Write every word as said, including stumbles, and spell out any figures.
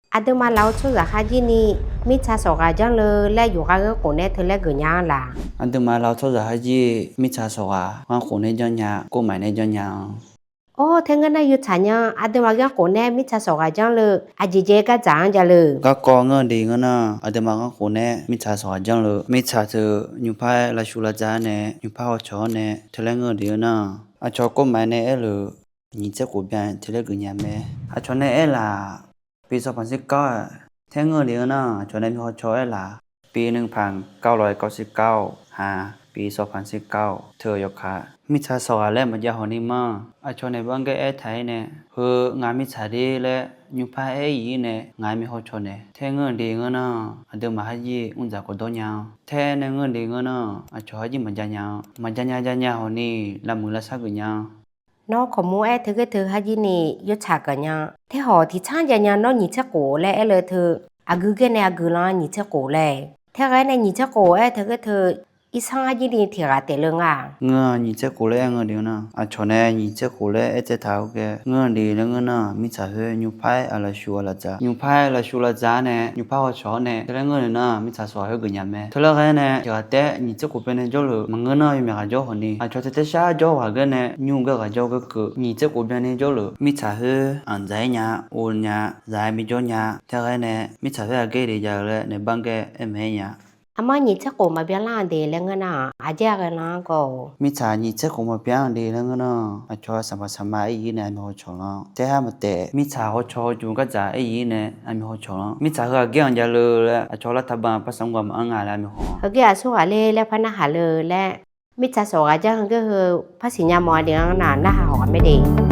Aqduimaf laf-eu tsawrhaqzaq kharjir ni mirtsaq sawqghaq janrle laer yufghaq ghanr khof nae teu laer geuf nya-anr laq? Aqduimaf laf-eu tsawrhaqzaq kharjir mirtsaq sawqghaq ghanr khof nae janrnya, kov maf nae janrnya-anr. Or, teu ngeur nar yawtsaq nya, aqduimaf ghanr khof nae mirtsaq sawqghaq janrle, aqjeq jeq gardzaq-anr ja le. Garkawv ngeur de ngeur nar, aqduimaf ghanr khof nae mirtsaq sawqghaq janrle, mirtsaq teu nymrpar-aer lavshuv lavdzaq-awr nae, nymrpar hawcawq-awr nae teu laer ngeur de ngeur nar, aqcawq kov maf nae aerluf nyiq tser khof byan teu laer geuf nya mae. Aqcawq nae aerlaf, pi sawpanq sir kar-aq, teu ngeur de ngeur nar, aqcawq nae mi hawcawq aerlaf, pi nui panq kar lof-aer kawv sir kar-awr ha, pi sawpanq sir kar-awr teu yawkaq mirtsaq sawqghaq laer maqjav hawqni ma. Aqcawq nae bangaer aertaq-ir nae, heu ngaq mirtsaq de laer nymrpar aer-ir nae ngaq-aer mi hawcawq nae teu ngeur de ngeur nar, aqduimaf kharjir mrdzaq khawf dawr nya-anr, teu nae ngeur de ngeur nar, aqcawq kharjir maqjav nya-anr, maqjav nya jav nya hawqni lavmuiq lavsar geuf nya-anr. Nawr kawqmur aer teu ghaer teu kharjir ni yawtsaq ganq nya. Terhawq tiqtsanr jav nya nawr nyiq tser khof laer aer le teu, aqgeu ghaer nae aqgeu lan nyiq tser khof laer. Teu ghaer nae nyiq tser khof aer teu ghaer teu, irsanr kharjir ni tiq ghaq taef le nga. Ngeur nyiq tser khof laer aer ngeur de nar, aqcawq nae nyiq tser khof laer aer tsaev taq-eu ghae ngeur de laer ngeur nar, mirtsaq khoer nymrpar-aer aqlaf shuv aqlaf dzaq, nymrpar-aer lavshuv lavdzaq-awr nae, nymrpar hawcawq-awr nae teu laer ngeur de nar, mirtsaq sawqghaq khoer geuf nya mae. Teu laer ghae nae tiq ghaq taef nyiq tser khof byan nae jawrluf maqngeur nar, yawmyaq ghaq jawr hawqni, aqcawq teu taer shar jawr ghaq ghaer nae nymr ghae ghaq jawr ghae keuv nyiq tser khof byan nae jawrluf mirtsaq khoer anqdzaq-aer nya, or nya, zaq-aer bi jawr nya. Teu ghaer nae mirtsaq khoer aqgaer de jav-eu laer nae bangaer aer maeq-aer nya. Armar nyiq tser khof maqbyan lar-anr de laer ngeur nar-aq, aqjaer ghae lan-anr gawr-or. Mirtsaq nyiq tser khof maqbyan-anr de laer ngeur nar, aqcawq sanqpaq sanqma aer-ir nae aqmyan hawcawq lan. Taer har maqtaef, mirtsaq hawcawq hawjuq gardzaq aer-ir nae aqmyan hawcawq lan. Mirtsaq heu aqgaer anq jav le laer aqcawq lar taqbanq par sanqgawq maqanr nga laer aqmyan haw. Heugar aqsur ghaq ler laer par narhaq le laer, mirtsaq sawqghaq janr heugar heu par siqnya mawf-a de-anr nar, narhaq hawq ghaq mae de.